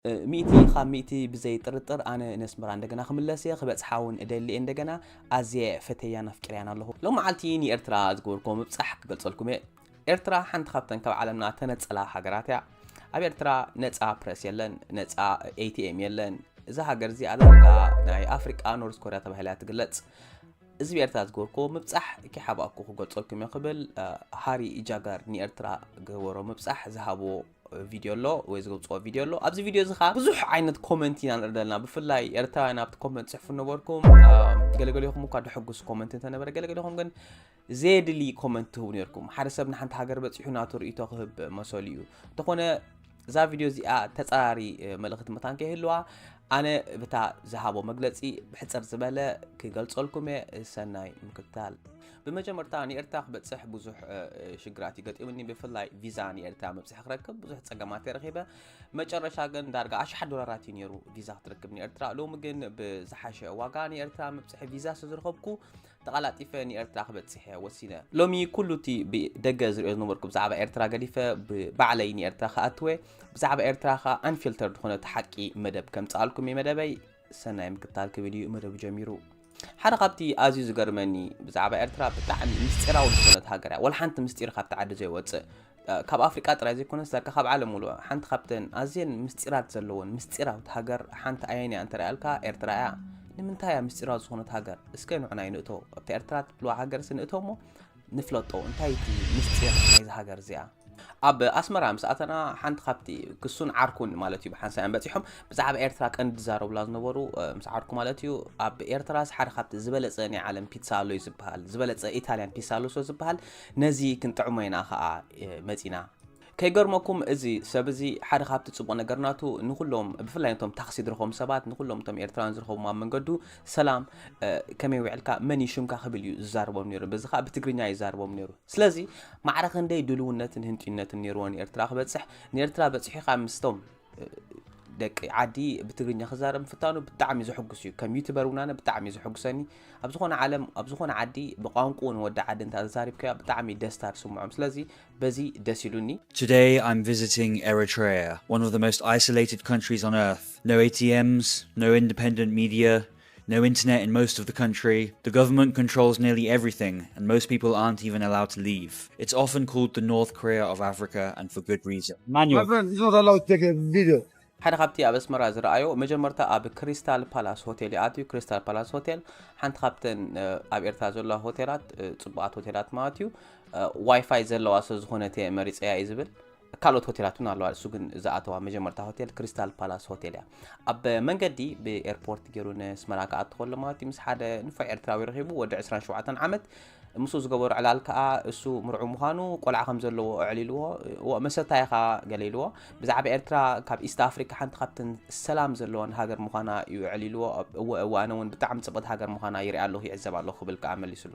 ሚእቲ ካብ ሚእቲ ብዘይ ጥርጥር ኣነ ነስመራ እንደገና ክምለስ እየ፣ ክበጽሓ እውን እደሊ እየ እንደገና። ኣዝየ ፈተያን ኣፍቂረያን ኣለኹ። ሎም መዓልቲ ንኤርትራ ዝገበርኩዎ ምብጻሕ ክገልጸልኩም እየ። ኤርትራ ሓንቲ ካብተን ካብ ዓለምና ተነጸላ ሃገራት እያ። ኣብ ኤርትራ ነጻ ፕረስ የለን፣ ነጻ ኤቲኤም የለን። እዛ ሃገር እዚኣ ዳርጋ ናይ ኣፍሪቃ ኖርዝ ኮርያ ተባሂላ እያ ትግለጽ። እዚ ብኤርትራ ዝገበርኩዎ ምብጻሕ ከይሓባእኩ ክገልጸልኩም እየ ክብል፣ ሃሪ ጃጋር ንኤርትራ ዝገበሮ ምብጻሕ ዝሃብዎ ቪድዮ ኣሎ ወይ ዘውፅኦ ቪድዮ ኣሎ። ኣብዚ ቪድዮ እዚ ከዓ ብዙሕ ዓይነት ኮመንት ኢና ንርኢ ዘለና። ብፍላይ ኤርትራውያን ኣብቲ ኮመንት ፅሕፉ ነበርኩም። ገለገሊኹም እኳ ድሕጉስ ኮመንት እንተነበረ፣ ገለገሊኹም ግን ዘየድሊ ኮመንት ትህቡ ነርኩም። ሓደ ሰብ ንሓንቲ ሃገር በፂሑ ናቱ ርእቶ ክህብ መሰሉ እዩ። እንተኾነ እዛ ቪድዮ እዚኣ ተፃራሪ መልእኽቲ መታን ከይህልዋ፣ ኣነ ብታ ዝሃቦ መግለፂ ብሕፅር ዝበለ ክገልፀልኩም እየ። ሰናይ ምክትታል። ብመጀመርታ ንኤርትራ ክበጽሕ ብዙሕ ሽግራት ይገጢሙኒ። ብፍላይ ቪዛ ንኤርትራ መብጽሒ ክረክብ ብዙሕ ጸገማት የረኺበ። መጨረሻ ግን ዳርጋ ኣሽሓት ዶላራት እዩ ነይሩ ቪዛ ክትረክብ ንኤርትራ። ሎሚ ግን ብዝሓሸ ዋጋ ንኤርትራ መብጽሒ ቪዛ ስለ ዝረኸብኩ፣ ተቐላጢፈ ንኤርትራ ክበጽሕ እየ ወሲነ። ሎሚ ኩሉ እቲ ብደገ ዝሪኦ ዝነበርኩ ብዛዕባ ኤርትራ ገዲፈ፣ ብባዕለይ ንኤርትራ ክኣትወ፣ ብዛዕባ ኤርትራ ከኣ ኣንፊልተር ዝኾነ እቲ ሓቂ መደብ ከምጽኣልኩም እየ። መደበይ ሰናይ ምክትታል ክብል እዩ መደቡ ጀሚሩ። ሓደ ካብቲ ኣዝዩ ዝገርመኒ ብዛዕባ ኤርትራ፣ ብጣዕሚ ምስጢራዊ ዝኾነት ሃገር እያ። ወላ ሓንቲ ምስጢር ካብቲ ዓዲ ዘይወጽእ፣ ካብ ኣፍሪቃ ጥራይ ዘይኮነስ ዳርጋ ካብ ዓለም ሙሉእ ሓንቲ ካብተን ኣዝየን ምስጢራት ዘለዎን ምስጢራዊት ሃገር ሓንቲ ኣየን እያ እንተሪኣልካ፣ ኤርትራ እያ። ንምንታይ እያ ምስጢራዊት ዝኾነት ሃገር? እስከ ንዑ ናይ ንእቶ ኣብታ ኤርትራ ትብልዋ ሃገር ሲ ንእቶ እሞ ንፍለጦ። እንታይ እቲ ምስጢር ናይዚ ሃገር እዚኣ? ኣብ ኣስመራ ምስ ኣተና ሓንቲ ካብቲ ክሱን ዓርኩን ማለት እዩ ብሓንሳእን በጺሖም ብዛዕባ ኤርትራ ቀንዲ ዝዛረቡላ ዝነበሩ፣ ምስ ዓርኩ ማለት እዩ። ኣብ ኤርትራስ ሓደ ካብቲ ዝበለጸ ናይ ዓለም ፒትሳ ኣሎ እዩ ዝበሃል፣ ዝበለጸ ኢታልያን ፒትሳ ኣሎ ስለ ዝበሃል ነዚ ክንጥዕሞ ኢና ከኣ መጺና። ከይገርመኩም እዚ ሰብ እዚ ሓደ ካብቲ ጽቡቕ ነገር ናቱ ንኹሎም ብፍላይ ነቶም ታክሲ ዝረኸቦም ሰባት ንኹሎም እቶም ኤርትራውያን ዝረኸቦም ኣብ መንገዱ ሰላም፣ ከመይ ውዕልካ፣ መን እዩ ሽምካ ክብል እዩ ዝዛረቦም ነይሩ። በዚ ከኣ ብትግርኛ እዩ ዝዛረቦም ነይሩ። ስለዚ ማዕረ ክንደይ ድልውነትን ህንጡይነትን ነይርዎ ንኤርትራ ክበጽሕ፣ ንኤርትራ በጺሑ ካብ ምስቶም ደቂ ዓዲ ብትግርኛ ክዛረብ ምፍታኑ ብጣዕሚ ዘሐጉስ እዩ። ከም ዩቱበር እውን ኣነ ብጣዕሚ እዩ ዘሐጉሰኒ። ኣብ ዝኾነ ዓለም ኣብ ዝኾነ ዓዲ ብቋንቁኡ ንወዲ ዓዲ እንተ ተዛሪብካዮ ብጣዕሚ ደስታ ትስምዖም። ስለዚ በዚ ደስ ኢሉኒ። Today I'm visiting Eritrea, one of the most isolated countries on earth. No ATMs, no independent media, no internet in most of the country. The government controls nearly everything, and most people aren't even allowed to leave. It's often called the North Korea of Africa, and for good reason. Manuel. My friend, you're not allowed to take a video. ሓደ ካብቲ ኣብ ኣስመራ ዝረኣዮ መጀመርታ ኣብ ክሪስታል ፓላስ ሆቴል ይኣትዩ። ክሪስታል ፓላስ ሆቴል ሓንቲ ካብተን ኣብ ኤርትራ ዘለዋ ሆቴላት፣ ፅቡቓት ሆቴላት ማለት እዩ። ዋይፋይ ዘለዋ ስለ ዝኾነት እየ መሪፀያ እዩ ዝብል። ካልኦት ሆቴላት እውን ኣለዋ፣ እሱ ግን ዝኣተዋ መጀመርታ ሆቴል ክሪስታል ፓላስ ሆቴል እያ። ኣብ መንገዲ ብኤርፖርት ገይሩ ንስመራ ክኣቱ ከሎ ማለት እዩ ምስ ሓደ ንፉዕ ኤርትራዊ ረኺቡ፣ ወዲ ዕስራን ሸውዓተን ዓመት። ምስኡ ዝገበሮ ዕላል ከኣ እሱ ምርዑ ምዃኑ፣ ቆልዓ ከም ዘለዎ ኣዕሊልዎ፣ እወ መሰታይ ኢኻ ገለ ኢልዎ። ብዛዕባ ኤርትራ ካብ ኢስት ኣፍሪካ ሓንቲ ካብተን ሰላም ዘለወን ሃገር ምዃና እዩ ኣዕሊልዎ። እወ እወ ኣነ እውን ብጣዕሚ ጽብቕቲ ሃገር ምዃና ይርኢ ኣለኹ ይዕዘብ ኣለኹ ክብል ከኣ መሊስሉ።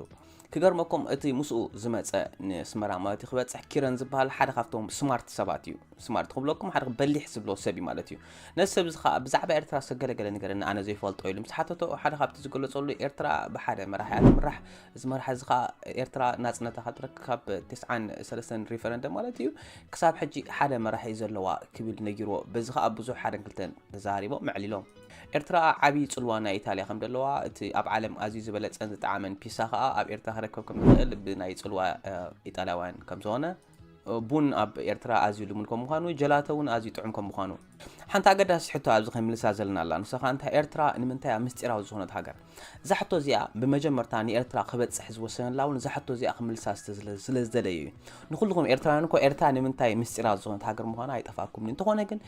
ክገርመኩም እቲ ምስኡ ዝመጸ ንስመራ ማለት እዩ ክበጽሕ ኪረን ዝበሃል ሓደ ካብቶም ስማርት ሰባት እዩ። ስማርት ክብለኩም ሓደ በሊሕ ዝብሎ ሰብ እዩ ማለት እዩ። ነዚ ሰብ እዚ ከዓ ብዛዕባ ኤርትራ ዝተገለገለ ንገረኒ ኣነ ዘይፈልጦ ኢሉ ምስ ሓተቶ ሓደ ካብቲ ዝገለጸሉ ኤርትራ ብሓደ መራሒ እያ ትምራሕ። እዚ መራሒ እዚ ከዓ ኤርትራ ናጽነታ ካብ ትረክብ ካብ ተስዓን ሰለስተን ሪፈረንደም ማለት እዩ ክሳብ ሕጂ ሓደ መራሒ እዩ ዘለዋ ክብል ነጊርዎ። በዚ ከዓ ብዙሕ ሓደን ክልተን ተዛሪቦም መዕሊሎም። ኤርትራ ዓብዪ ጽልዋ ናይ ኢታልያ ከም ዘለዋ እቲ ኣብ ዓለም ኣዝዩ ዝበለጸን ዝጠዓመን ፒሳ ከዓ ኣብ ኤርትራ ክረከብ ከም ዝኽእል ብናይ ጽልዋ ኢጣልያውያን ከም ዝኾነ ቡን ኣብ ኤርትራ ኣዝዩ ልሙድ ከም ምዃኑ ጀላቶ እውን ኣዝዩ ጥዑም ከም ምዃኑ ሓንቲ ኣገዳሲ ሕቶ ኣብዚ ከይምልሳ ዘለና ኣላ ንሳ ከዓ እንታይ ኤርትራ ንምንታይ ኣብ ምስጢራዊ ዝኾነት ሃገር እዛ ሕቶ እዚኣ ብመጀመርታ ንኤርትራ ክበጽሕ ዝወሰነላ እውን እዛ ሕቶ እዚኣ ክምልሳ ስለ ዝደለየ እዩ ንኩልኹም ኤርትራውያን እኮ ኤርትራ ንምንታይ ምስጢራዊ ዝኾነት ሃገር ምዃና ኣይጠፋኩምን እንተኾነ ግን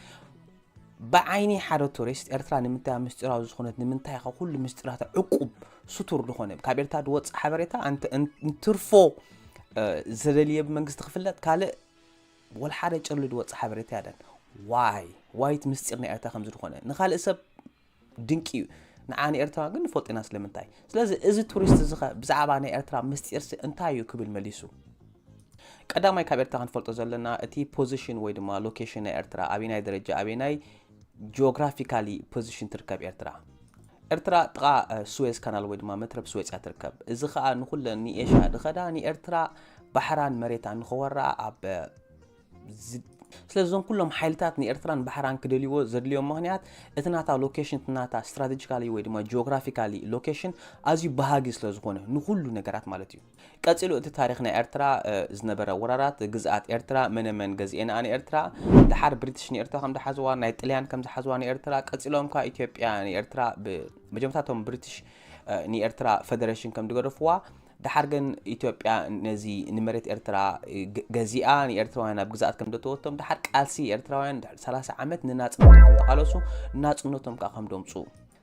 ብዓይኒ ሓደ ቱሪስት ኤርትራ ንምንታይ ምስጢራዊ ዝኾነት ንምንታይ ካብ ኩሉ ምስጢራታ ዕቁብ ስቱር ዝኾነ ካብ ኤርትራ ዝወፅእ ሓበሬታ እንትርፎ ዝደልየ ብመንግስቲ ክፍለጥ ካልእ ወላ ሓደ ጨሉ ዝወፅእ ሓበሬታ ያለን ዋይ ዋይት ምስጢር ናይ ኤርትራ ከምዚ ዝኾነ ንካልእ ሰብ ድንቂ እዩ ንዓ ንኤርትራ ግን ንፈልጦ ኢና ስለምንታይ ስለዚ እዚ ቱሪስት እዚ ብዛዕባ ናይ ኤርትራ ምስጢርሲ እንታይ እዩ ክብል መሊሱ ቀዳማይ ካብ ኤርትራ ክንፈልጦ ዘለና እቲ position ወይ ድማ location ናይ ኤርትራ ኣበናይ ደረጃ ኣበናይ geographically position ትርከብ ኤርትራ ኤርትራ ጥቓ ስዌዝ ካናል ወይ ድማ መትረብ ስዌዝ እያ ትርከብ እዚ ከዓ ንኩለን ንኤሽያ ዝኸዳ ንኤርትራ ባሕራን መሬታን ንኸወራ ኣብ ስለዚ እዞም ኩሎም ሓይልታት ንኤርትራን ባሕራን ክደልይዎ ዘድልዮም ምኽንያት፣ እቲ ናታ ሎኬሽን፣ እቲ ናታ ስትራቴጂካሊ ወይ ድማ ጂኦግራፊካሊ ሎኬሽን ኣዝዩ ባህጊ ስለ ዝኾነ፣ ንኹሉ ነገራት ማለት እዩ። ቀጺሉ እቲ ታሪኽ ናይ ኤርትራ፣ እ፣ ዝነበረ ወራራት፣ ግዝኣት ኤርትራ፣ መነ መን ገዚኤንኣ ንኤርትራ፣ ደሓር ብሪቲሽ ንኤርትራ ከም ዝሓዝዋ፣ ናይ ጥልያን ከም ዝሓዝዋ ንኤርትራ፣ ቀጺሎም ከኣ ኢትዮጵያ ንኤርትራ ብ-፣ መጀመርታ እቶም ብሪቲሽ፣ እ፣ ንኤርትራ ፈደሬሽን ከም ዝገደፍዋ፣ ደሓር ግን ኢትዮጵያ ነዚ ንመሬት ኤርትራ፣ እ፣ ገ-፣ ገዚኣ ንኤርትራውያን ኣብ ግዝኣት ከም ዘተወቶም፣ ደሓር ቃልሲ ኤርትራውያን ድሕሪ ሰላሳ ዓመት ንናጽነቶም ከም ተቓለሱ፣ ናጽነቶም ከኣ ከም ደምጹ።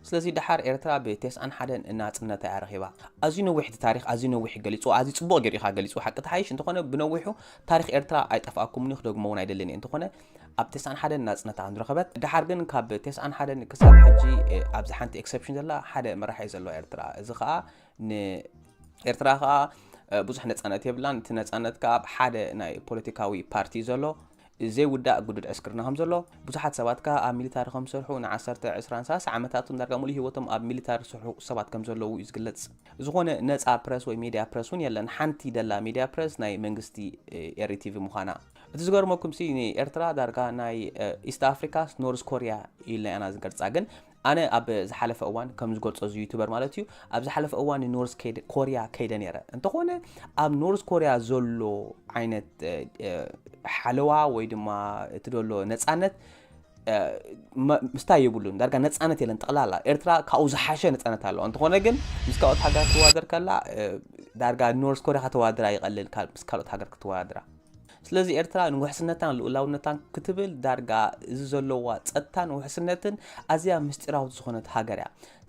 ስለዚ ደሓር ኤርትራ ብተስዓን ሓደን ናጽነታ እያ ረኺባ። ኣዝዩ ነዊሕ እቲ ታሪኽ፣ ኣዝዩ ነዊሕ ገሊጹ፣ ኣዝዩ ጽቡቕ ገይሩ ኢኻ ገሊጹ፣ ሓቂ ተሓይሽ እንተኾነ ብነዊሑ ታሪኽ ኤርትራ ኣይጠፍኣኩምን እዩ፣ ክደግሞ እውን ኣይደልን እየ። እንተኾነ ኣብ ተስዓን ሓደን ናጽነታ ከም ዝረኸበት፣ ደሓር ግን ካብ ተስዓን ሓደን ክሳብ ሕጂ፣ እ፣ ኣብዚ ሓንቲ ኤክሰፕሽን ዘላ ሓደ መራሒ እዩ ዘሎ ኤርትራ። እዚ ኸኣ ን-፣ ኤርትራ ኸኣ፣ እ፣ ብዙሕ ነጻነት የብላን። እቲ ነጻነት ከኣ ኣብ ሓደ ናይ ፖለቲካዊ ፓርቲ እዩ ዘሎ። ዘይውዳእ ግዱድ ዕስክርና ከም ዘሎ፣ ብዙሓት ሰባት ከኣ ኣብ ሚሊታሪ ከም ዝሰርሑ፣ ንዓሰርተ፣ ዕስራን ሰላሳ ዓመታት እውን ዳርጋ ሙሉእ ህይወቶም ኣብ ሚሊታሪ ዝሰርሑ ሰባት ከም ዘለዉ እዩ ዝግለጽ። ዝኾነ ነጻ ፕረስ ወይ ሚድያ ፕረስ እውን የለን። ሓንቲ ደላ ሚድያ ፕረስ ናይ መንግስቲ፣ እ፣ ኤሪ ቲቪ ምዃና። እቲ ዝገርመኩም ሲ ንኤርትራ ዳርጋ ናይ፣ እ፣ ኢስት ኣፍሪካስ ኖርዝ ኮርያ ኢልና ኢና ዝገልጻ። ግን ኣነ ኣብ ዝሓለፈ እዋን ከም ዝገልጾ እዚ ዩቱበር ማለት እዩ፣ ኣብ ዝሓለፈ እዋን ንኖርዝ ከይደ-፣ ኮርያ ከይደ ነይረ። እንተኾነ ኣብ ኖርዝ ኮርያ ዘሎ ዓይነት፣ እ፣ እ፣ ሓለዋ ወይ ድማ እቲ ዘሎ ነጻነት፣ እ፣ መ-፣ ምስታይ የብሉን። ዳርጋ ነጻነት የለን ጠቕላላ። ኤርትራ ካብኡ ዝሓሸ ነጻነት ኣለዋ። እንተኾነ ግን ምስ ካልኦት ሃገራት ትወዳደር ከላ፣ እ፣ ዳርጋ ኖርዝ ኮርያ ከተወዳድራ ይቐልል ካብ ምስ ካልኦት ሃገር ክትወዳድራ። ስለዚ ኤርትራ ንውሕስነታን ልኡላውነታን ክትብል ዳርጋ እዚ ዘለዋ ጸጥታን ውሕስነትን ኣዝያ ምስጢራዊት ዝኾነት ሃገር እያ።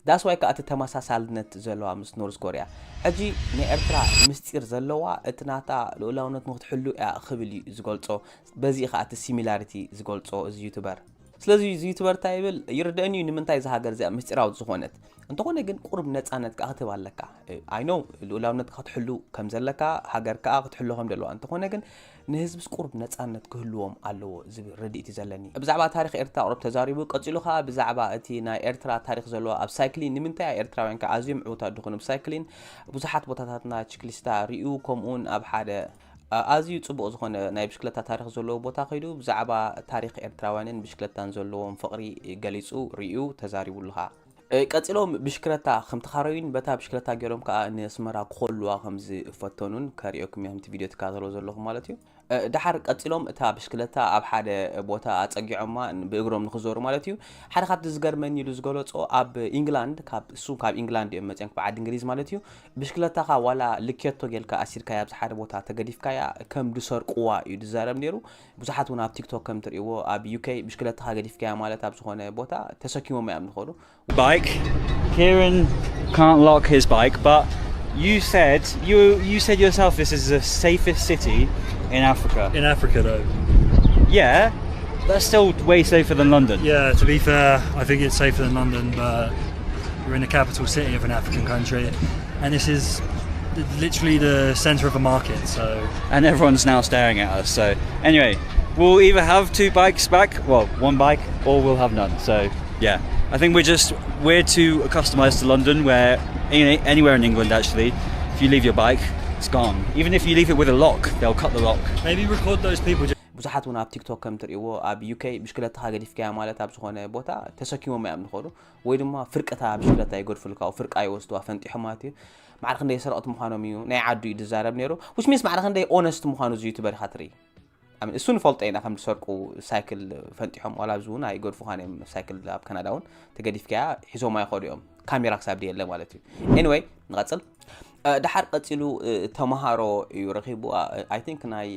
ዳስ ዋይ ከኣ እቲ ተመሳሳልነት ዘለዋ ምስ ኖርዝ ኮርያ። ሕጂ ናይ ኤርትራ ምስጢር ዘለዋ እቲ ናታ ልኡላውነት ንክትሕሉ እያ ክብል እዩ ዝገልጾ። በዚ እዩ ከኣ እቲ ሲሚላሪቲ ዝገልጾ እዚ ዩቱበር። ስለዚ እዚ ዩቱበር እንታይ ይብል? ይርደአኒ እዩ ንምንታይ እዛ ሃገር እዚኣ ምስጢራዊት ዝኾነት። እንተኾነ ግን ቁሩብ ነጻነት ከኣ ክትህብ ኣለካ። ኣይ ኖ ልኡላውነትካ ክትሕሉ ከም ዘለካ፣ ሃገር ከኣ ክትሕሎ ከም ዘለዋ። እንተኾነ ግን ንህዝብስ ቁሩብ ነጻነት ክህልዎም ኣለዎ ዝብል ርድኢት እዩ ዘለኒ። ብዛዕባ ታሪኽ ኤርትራ ቁሩብ ተዛሪቡ፣ ቀጺሉ ከኣ ብዛዕባ እቲ ናይ ኤርትራ ታሪኽ ዘለዎ ኣብ ሳይክሊን፣ ንምንታይ ኤርትራውያን ከኣ ኣዝዮም ዕዉታት ዝኾኑ ብሳይክሊን፣ ብዙሓት ቦታታትና ችክሊስታ ርእዩ፣ ከምኡውን ኣብ ሓደ፣ ኣ-፣ ኣዝዩ ጽቡቕ ዝኾነ ናይ ብሽክለታ ታሪኽ ዘለዎ ቦታ ከይዱ ብዛዕባ ታሪኽ ኤርትራውያንን ብሽክለታን ዘለዎም ፍቕሪ ገሊጹ፣ ርእዩ፣ ተዛሪቡሉ ከኣ። እ፣ ቀጺሎም ብሽክለታ ከም ተኻረዩን በታ ብሽክለታ ገይሮም ከኣ ንኣስመራ ክኸልዋ ከም ዝፈተኑን ከርእየኩም እየ፣ ከምቲ ቪድዮ ትከታተልዎ ዘለኹም ማለት እዩ። እ፣ ደሓር ቀጺሎም እታ ብሽክለታ ኣብ ሓደ ቦታ ኣጸጊዖማ ን-፣ ብእግሮም ንኽዞሩ ማለት እዩ። ሓደ ካብቲ ዝገርመኒ ኢሉ ዝገለጾ ኣብ ኢንግላንድ፣ ካብ፣ እሱ ካብ ኢንግላንድ እዮም መጺኦም፣ ካብ ዓዲ እንግሊዝ ማለት እዩ። ብሽክለታኻ ዋላ ልኬቶ ጌልካ ኣሲርካያ ኣብዚ ሓደ ቦታ ተገዲፍካያ ከም ዝሰርቅዋ እዩ ዝዛረብ ነይሩ። ብዙሓት እውን ኣብ ቲክቶክ ከም ትርእይዎ ኣብ ዩ ኬ ብሽክለታኻ ገዲፍካያ ማለት ኣብ ዝኾነ ቦታ ተሰኪሞም እዮም ዝኸዱ። Bike. Kieran can't lock his bike, but you said you you said yourself this is the safest city in Africa. In Africa, though. Yeah, that's still way safer than London. Yeah, to be fair, I think it's safer than London, but we're in the capital city of an African country, and this is literally the center of a market, so. And everyone's now staring at us. So anyway, we'll either have two bikes back, well, one bike, or we'll have none. So yeah, I think we're just we're too accustomed to London, where any, anywhere in England actually, if you leave your bike, it's gone. Even if you leave it with a lock, they'll cut the lock. Maybe record those people. ብዙሓት እውን ኣብ ቲክቶክ ከም ትርእይዎ ኣብ ዩ ኬ ብሽክለታኻ ገዲፍካያ ማለት ኣብ ዝኾነ ቦታ ተሰኪሞም እዮም ዝኸዱ፣ ወይ ድማ ፍርቅታ ብሽክለታ ይገድፉልካ፣ ፍርቃ ይወስድዋ ፈንጢሖም ማለት እዩ። ማዕረ ክንደይ ሰረቕቲ ምዃኖም እዩ ናይ ዓዱ እዩ ዝዛረብ ነይሩ። Which means ማዕረ ክንደይ ኦነስት ምዃኑ እዚ ዩቱበር ኢኻ ትርኢ። ኣምን እሱ ንፈልጦ ኢና ከም ዝሰርቁ፣ ሳይክል ፈንጢሖም ዋላ ኣብዚ እውን ኣይገድፉኻን እዮም። ሳይክል ኣብ ካናዳ እውን ተገዲፍካያ ሒዞማ ይኸዱ እዮም፣ ካሜራ ክሳብ ድየለ ማለት እዩ። Anyway ንቐጽል። እ፣ ደሓር ቀጺሉ፣ እ፣ ተምሃሮ እዩ ረኺቡ። እ፣ I think ናይ፣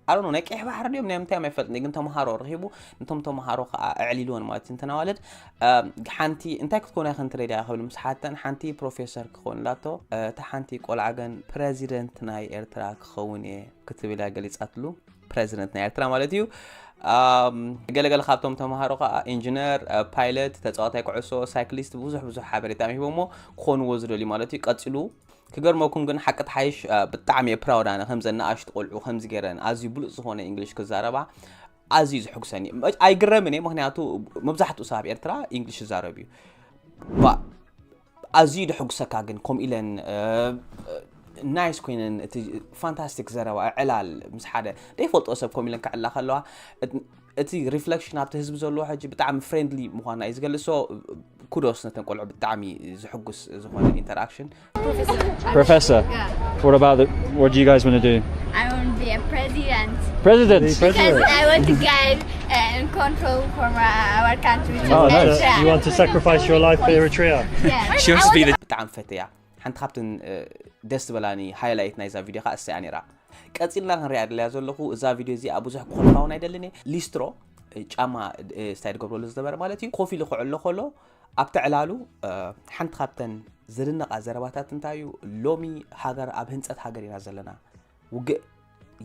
I don't know፣ ናይ ቀይሕ ባሕሪ ድዮም ናይ ምንታይ እዮም ኣይፈልጥን፣ ግን ተምሃሮ ረኺቡ፣ ነቶም ተምሃሮ ከዓ ኣዕሊልዎን ማለት እዩ። እንተን ኣዋልድ፣ እ፣ ሓንቲ እንታይ ክትኮና ኢኽን ትደልያ ክብል ምስ ሓተን፣ ሓንቲ ፕሮፌሰር ክኸውን ላቶ፣ እ፣ እታ ሓንቲ ቆልዓ ግን ፕረዚደንት ናይ ኤርትራ ክኸውን እየ ክትብል እያ ገሊጻትሉ። ፕረዚደንት ናይ ኤርትራ ማለት እዩ። ኣም፣ ገለገለ ካብቶም ተምሃሮ ከዓ ኢንጂነር፣ እ፣ ፓይለት፣ ተፃዋታይ ኩዕሶ፣ ሳይክሊስት፣ ብዙሕ ብዙሕ ሓበሬታ ሂቦሞ ክኾንዎ ዝደልዩ ማለት እዩ። ቀፂሉ ክገርመኩም ግን ሓቂ ተሓይሽ፣ እ፣ ብጣዕሚ እየ ፕራውድ ኣነ ከምዘን ንኣሽቱ ቆልዑ ከምዚ ገይረን ኣዝዩ ብሉፅ ዝኾነ እንግሊሽ ክዛረባ ኣዝዩ ዘሕጉሰኒ። ኣይግረምን እየ፣ ምክንያቱ መብዛሕትኡ ሰብ ኣብ ኤርትራ እንግሊሽ ይዛረብ እዩ። ባ-፣ ኣዝዩ ደሕጉሰካ ግን ከምኡ ኢለን፣ እ፣ ናይስ ኮይነን፣ እቲ ፋንታስቲክ ዘረባ፣ ዕላል ምስ ሓደ ዘይፈልጦ ሰብ ኮም ኢለን ክዕላ ከለዋ፣ እቲ ሪፍሌክሽን ኣብቲ ህዝቢ ዘለዎ ሕጂ ብጣዕሚ ፍሬንድሊ ምዃና እዩ ዝገልጽ። So ኩዶስ ነተን ቆልዑ፣ ብጣዕሚ ዝሕጉስ ዝኾነ ኢንተራክሽን። Professor, what about the, what do you guys want to do? I want to be a president President. because I want to guide and control for my, our country. Oh, nice. Yeah. You want to sacrifice your life for Eritrea? Yeah. She wants to be the ብጣዕሚ ፈትያ። ሓንቲ ካብተን ደስ ዝበላኒ ሃይላይት ናይዛ ቪድዮ ከዓ እሰያ ነይራ። ቀፂልና ክንሪኣ ደለያ ዘለኹ። እዛ ቪድዮ እዚኣ ብዙሕ ክኾልፋውን ኣይደልን እየ። ሊስትሮ ጫማ ስታይ ዝገብረሉ ዝነበረ ማለት እዩ፣ ኮፍ ኢሉ ክዕሎ ከሎ ኣብቲ ዕላሉ ሓንቲ ካብተን ዘደነቓ ዘረባታት እንታይ እዩ? ሎሚ ሃገር ኣብ ህንፀት ሃገር ኢና ዘለና። ውግእ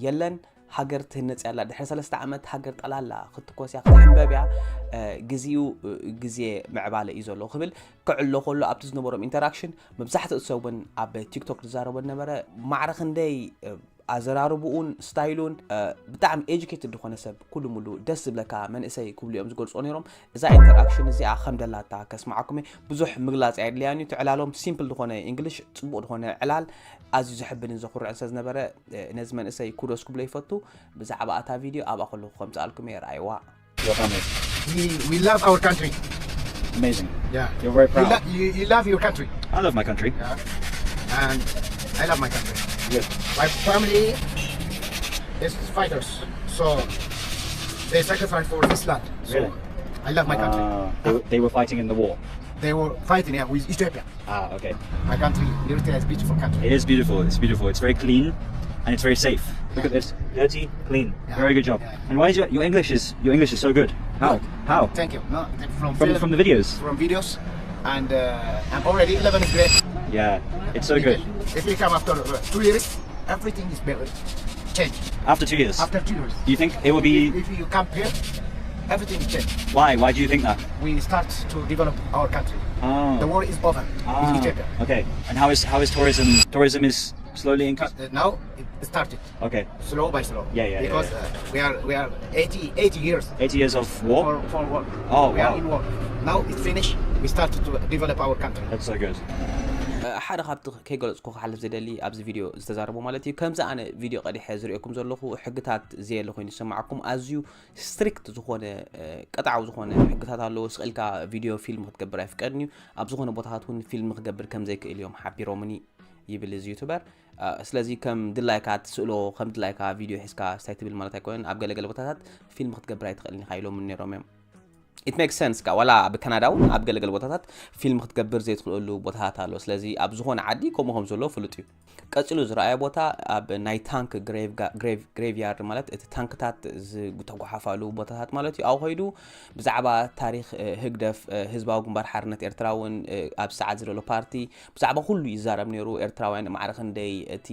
የለን፣ ሃገር ትህነፅ ያላ። ድሕሪ ሰለስተ ዓመት ሃገር ጠላላ ክትኮስያ ክትሕንበብያ። ግዜኡ ግዜ ምዕባለ እዩ ዘሎ ክብል ክዕሎ ከሎ ኣብቲ ዝነበሮም ኢንተራክሽን መብዛሕትኡ ሰብ እውን ኣብ ቲክቶክ ዝዛረቦ ነበረ። ማዕረ ክንደይ ኣዘራርብኡን ስታይሉን ብጣዕሚ ኤጁኬትድ ዝኾነ ሰብ፣ ኩሉ ሙሉ ደስ ዝብለካ መንእሰይ ክብሉ እዮም ዝገልፅኦ ነይሮም። እዛ ኢንተራክሽን እዚኣ ከም ደላታ ከስማዓኩም እየ። ብዙሕ ምግላፅ ኣየድልያን እዩ። ትዕላሎም ሲምፕል ዝኾነ ኢንግሊሽ፣ ፅቡቕ ዝኾነ ዕላል፣ ኣዝዩ ዘሕብንን ዘኹርዕን ስለ ዝነበረ ነዚ መንእሰይ ኩዶስ ክብሎ ይፈቱ። ብዛዕባ እታ ቪድዮ ኣብኣ ከለኹ ከምፅኣልኩም እየ፣ ርኣይዋ። We, we love our country. Amazing. Yeah. You're very You, proud. lo- you, you love your country. I love my country. Yeah. And I love my country. Good. My family is fighters. So they sacrifice for this land. So Really? I love my country. Uh, they, were- they were fighting in the war. They were fighting here with Ethiopia. Ah, okay. My country, Eritrea, is a beautiful country. It is beautiful. It's beautiful. It's very clean and it's very safe. Look at this. Dirty, clean. Yeah. Very good job. Yeah. And why is your, your English is your English is so good? How? How? Thank you. No, from From film, from the videos. from videos, and uh, I'm already eleven grade. Yeah. It's so good. If we come after uh, two years, everything is better. Change After two years. after two years. Do you think it will be? If, if you come here, everything change. Why? Why do you think that? We start to develop our country. Oh. The war is over Ah, with Ethiopia. Okay. And how is how is tourism? Tourism is slowly increasing. Uh, now it started Okay. slow by slow. Yeah, yeah, yeah, Because yeah. Uh, we are we are eighty, eighty years Eighty years of war. for for war. Oh, We are wow. in war. Now it's finished. We started to develop our country. That's so good. ሓደ ካብቲ ከይገለፅኩ ክሓልፍ ዝደሊ ኣብዚ ቪድዮ ዝተዛረቦ ማለት እዩ። ከምዚ ኣነ ቪድዮ ቀዲሐ ዝርእየኩም ዘለኹ ሕግታት ዘየለ ኮይኑ ዝሰማዓኩም ኣዝዩ ስትሪክት ዝኾነ ቀጣዓዊ ዝኾነ ሕግታት ኣለዎ። ስቕ ኢልካ ቪድዮ ፊልም ክትገብር ኣይፍቀድን እዩ። ኣብ ዝኾነ ቦታታት እውን ፊልም ክገብር ከም ዘይክእል እዮም ሓቢሮምኒ ይብል እዚ ዩቱበር። ስለዚ ከም ድላይካ ትስእሎ ከም ድላይካ ቪድዮ ሒዝካ ስታይ ትብል ማለት ኣይኮነን። ኣብ ገለገለ ቦታታት ፊልም ክትገብር ኣይትኽእልን ኢኻ ኢሎም ነይሮም እዮም። It makes sense ካ ዋላ ኣብ ካናዳ እውን ኣብ ገለገለ ቦታታት ፊልም ክትገብር ዘይትኽእለሉ ቦታታት ኣሎ። ስለዚ ኣብ ዝኾነ ዓዲ ከምኡ ከም ዘሎ ፍሉጥ እዩ። ቀፂሉ ዝረኣየ ቦታ ኣብ ናይ ታንክ ግሬቭ ያርድ ማለት እቲ ታንክታት ዝተጓሓፋሉ ቦታታት ማለት እዩ። ኣብኡ ከይዱ ብዛዕባ ታሪክ ህግደፍ ህዝባዊ ግንባር ሓርነት ኤርትራ እውን ኣብ ሰዓት ዝደሎ ፓርቲ ብዛዕባ ኩሉ ይዛረብ ነይሩ። ኤርትራውያን ማዕረ ክንደይ እቲ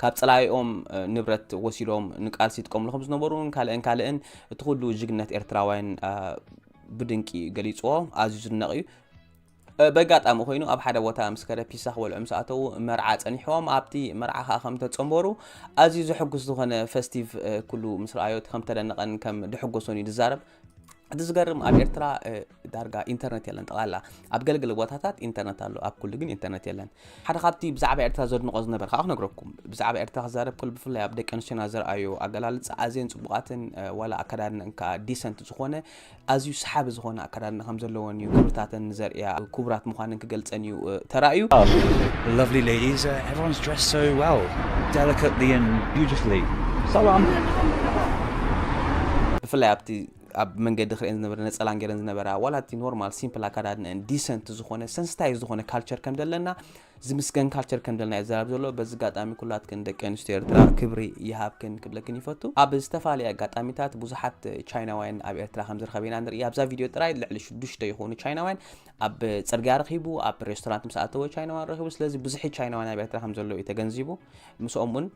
ካብ ፀላኢኦም ንብረት ወሲዶም ንቃልሲ ይጥቀምሉ ከም ዝነበሩን ካልእን ካልእን እቲ ኩሉ ጅግነት ኤርትራውያን ብድንቂ ገሊፅዎ። ኣዝዩ ዝድነቕ እዩ። በጋጣሚ ኮይኑ ኣብ ሓደ ቦታ ምስ ከደ ፒሳ ክበልዑ ምስ ኣተዉ መርዓ ፀኒሕዎም። ኣብቲ መርዓ ከዓ ከም ተፀንበሩ ኣዝዩ ዘሐጉስ ዝኾነ ፈስቲቭ ኩሉ ምስ ረኣዮ እቲ ከም ተደነቐን ከም ድሕጎሶን እዩ ዝዛረብ። እቲ ዝገርም ኣብ ኤርትራ ዳርጋ ኢንተርነት የለን። ጠቓላ ኣብ ገለገለ ቦታታት ኢንተርነት ኣሎ፣ ኣብ ኩሉ ግን ኢንተርነት የለን። ሓደ ካብቲ ብዛዕባ ኤርትራ ዘድንቖ ዝነበር ከዓ ክነግረኩም። ብዛዕባ ኤርትራ ክዛረብ ከሎ ብፍላይ ኣብ ደቂ ኣንስትዮና ዘርኣዮ ኣገላልፃ ኣዝየን ፅቡቓትን ዋላ ኣከዳድነን ከዓ ዲሰንት ዝኾነ ኣዝዩ ሰሓቢ ዝኾነ ኣከዳድና ከም ዘለወን እዩ ክብርታተን ዘርእያ። ክቡራት ምዃነን ክገልፀን እዩ ተራእዩ። The lovely ladies, uh, everyone's dressed so well, delicately and beautifully. Salam. ብፍላይ ኣብቲ ኣብ መንገዲ ክርእየን ዝነበረ ነፀላን ገይረን ዝነበራ ዋላ እቲ ኖርማል ሲምፕል ኣከዳድነን ዲሰንት ዝኾነ ሰንስታይዝ ዝኾነ ካልቸር ከም ዘለና ዝምስገን ካልቸር ከም ዘለና ይዘራብ ዘሎ። በዚ ኣጋጣሚ ኩላትክን ደቂ ኣንስትዮ ኤርትራ ክብሪ ይሃብክን ክብለክን ይፈቱ። ኣብ ዝተፈላለየ ኣጋጣሚታት ብዙሓት ቻይናውያን ኣብ ኤርትራ ከም ዝረኸበ ኢና ንርኢ። ኣብዛ ቪድዮ ጥራይ ልዕሊ ሽዱሽተ ይኾኑ ቻይናውያን ኣብ ፅርግያ ረኺቡ፣ ኣብ ሬስቶራንት ምስ ኣተወ ቻይናውያን ረኺቡ። ስለዚ ብዙሒ ቻይናውያን ኣብ ኤርትራ ከም ዘሎ እዩ ተገንዚቡ። ምስኦም እውን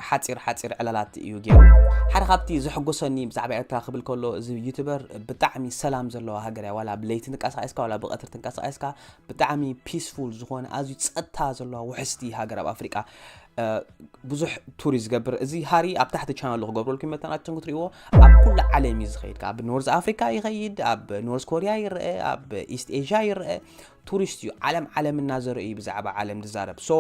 ሓፂር ሓፂር ዕላላት እዩ ገይሩ። ሓደ ካብቲ ዘሐጎሰኒ ብዛዕባ ኤርትራ ክብል ከሎ እዚ ዩቱበር ብጣዕሚ ሰላም ዘለዋ ሃገር እያ። ዋላ ብለይቲ ትንቀሳቐስካ ዋላ ብቐትሪ ትንቀሳቐስካ ብጣዕሚ ፒስፉል ዝኾነ ኣዝዩ ጸጥታ ዘለዋ ውሕስቲ ሃገር ኣብ ኣፍሪቃ ብዙሕ ቱሪስት ዝገብር እዚ ሃሪ ኣብ ታሕቲ ቻናሉ ክገብረልኩም መተን ኣቸን ክትሪእዎ ኣብ ኩሉ ዓለም እዩ ዝኸይድ። ኣብ ኖርዝ ኣፍሪካ ይኸይድ፣ ኣብ ኖርዝ ኮሪያ ይረአ፣ ኣብ ኢስት ኤዥያ ይረአ። ቱሪስት እዩ። ዓለም ዓለም እናዘረ እዩ ብዛዕባ ዓለም ዝዛረብ። So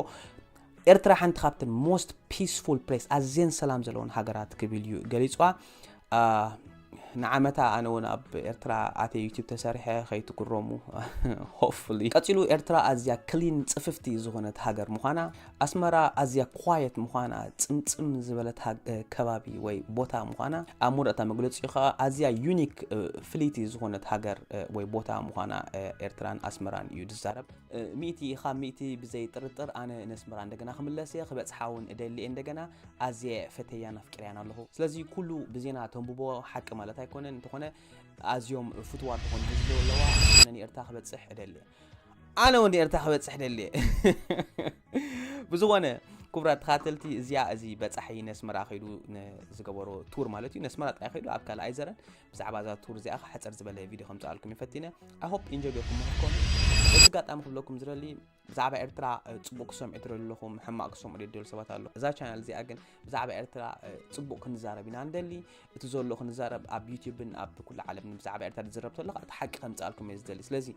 ኤርትራ ሓንቲ ካብተን most peaceful place፣ ኣዝየን ሰላም ዘለዎን ሃገራት ክብል እዩ ገሊፅዋ። ንዓመታ ኣነ እውን ኣብ ኤርትራ ኣተ ዩቲብ ተሰሪሐ ከይትጉረሙ። Hopefully። ቀፂሉ፣ ኤርትራ ኣዝያ ክሊን፣ ፅፍፍቲ ዝኾነት ሃገር ምዃና፣ ኣስመራ ኣዝያ ኳየት ምዃና፣ ፅምፅም ዝበለት ከባቢ ወይ ቦታ ምዃና፣ ኣብ መወዳእታ መግለፂኡ ከዓ ኣዝያ ዩኒክ፣ ፍልይቲ ዝኾነት ሃገር ወይ ቦታ ምዃና ኤርትራን ኣስመራን እዩ ዝዛረብ። ሚእቲ ካብ ሚእቲ ብዘይ ጥርጥር ኣነ ነስመራ እንደገና ክምለስ እየ፣ ክበፅሓ እውን እደሊ እየ እንደገና። ኣዝየ ፈተያን ኣፍቂረያን ኣለኹ። ስለዚ ኩሉ ብዜና ተንብቦ ሓቂ ማለት ኣይኮነን። እንተኾነ ኣዝዮም ፍትዋት ዝኾኑ ህዝቢ ኣለዋ። ኣነ ንኤርትራ ክበፅሕ እደሊ እየ። ኣነ እውን ንኤርትራ ክበፅሕ እደሊ እየ። ብዝኾነ ክቡራት ተኻተልቲ፣ እዚኣ እዚ በፃሒ ነስመራ ከይዱ ዝገበሮ ቱር ማለት እዩ። ነስመራ ጥራይ ከይዱ ኣብ ካልእ ኣይዘረን። ብዛዕባ እዛ ቱር እዚኣ ሓፀር ዝበለ ቪድዮ ከምፅኣልኩም ይፈቲነ። I hope ኢንጆይ ጌርኩም ምህርኮም። በዚ ኣጋጣሚ ክብለኩም ዝደሊ፣ ብዛዕባ ኤርትራ ፅቡቅ ክሰምዑ ትደልዩ ኣለኹም፣ ሕማቅ ክሰምዑ ደደሉ ሰባት ኣሎ። እዛ ቻናል እዚኣ ግን ብዛዕባ ኤርትራ ፅቡቅ ክንዛረብ ኢና ንደሊ። እቲ ዘሎ ክንዛረብ ኣብ ዩቲብን ኣብ ኩሉ ዓለምን ብዛዕባ ኤርትራ ዝዝረብ ተሎ እቲ ሓቂ ከምፅኣልኩም እየ ዝደሊ። ስለዚ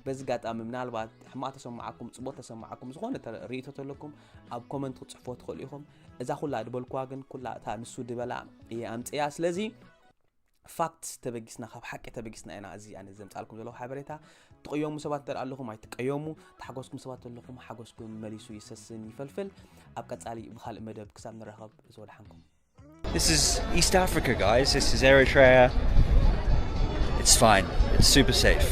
በዚ ኣጋጣሚ ምናልባት ሕማቅ ተሰማዓኩም፣ ፅቡቅ ተሰማዓኩም፣ ዝኾነ ተ- ርእይቶ ተለኩም ኣብ ኮመንት ክትፅሕፎ ትኽእሉ ኢኹም። እዛ ኩላ ድበልኩዋ ግን ኩላ እታ ንሱ ድበላ እየ ኣምፅያ። ስለዚ ፋክት ተበጊስና፣ ካብ ሓቂ ተበጊስና ኢና እዚ ኣነ ዘምፃልኩም ዘለኹ ሓበሬታ። ትቀየሙ ሰባት እንተ ኣለኹም ኣይትቀየሙ፣ ተሓጎስኩም ሰባት ኣለኹም ሓጎስኩም መሊሱ ይሰስን ይፈልፍል። ኣብ ቀፃሊ ብካልእ መደብ ክሳብ ንራኸብ ዝወድሓንኩም። This is East Africa, guys. This is Eritrea. It's fine. It's super safe.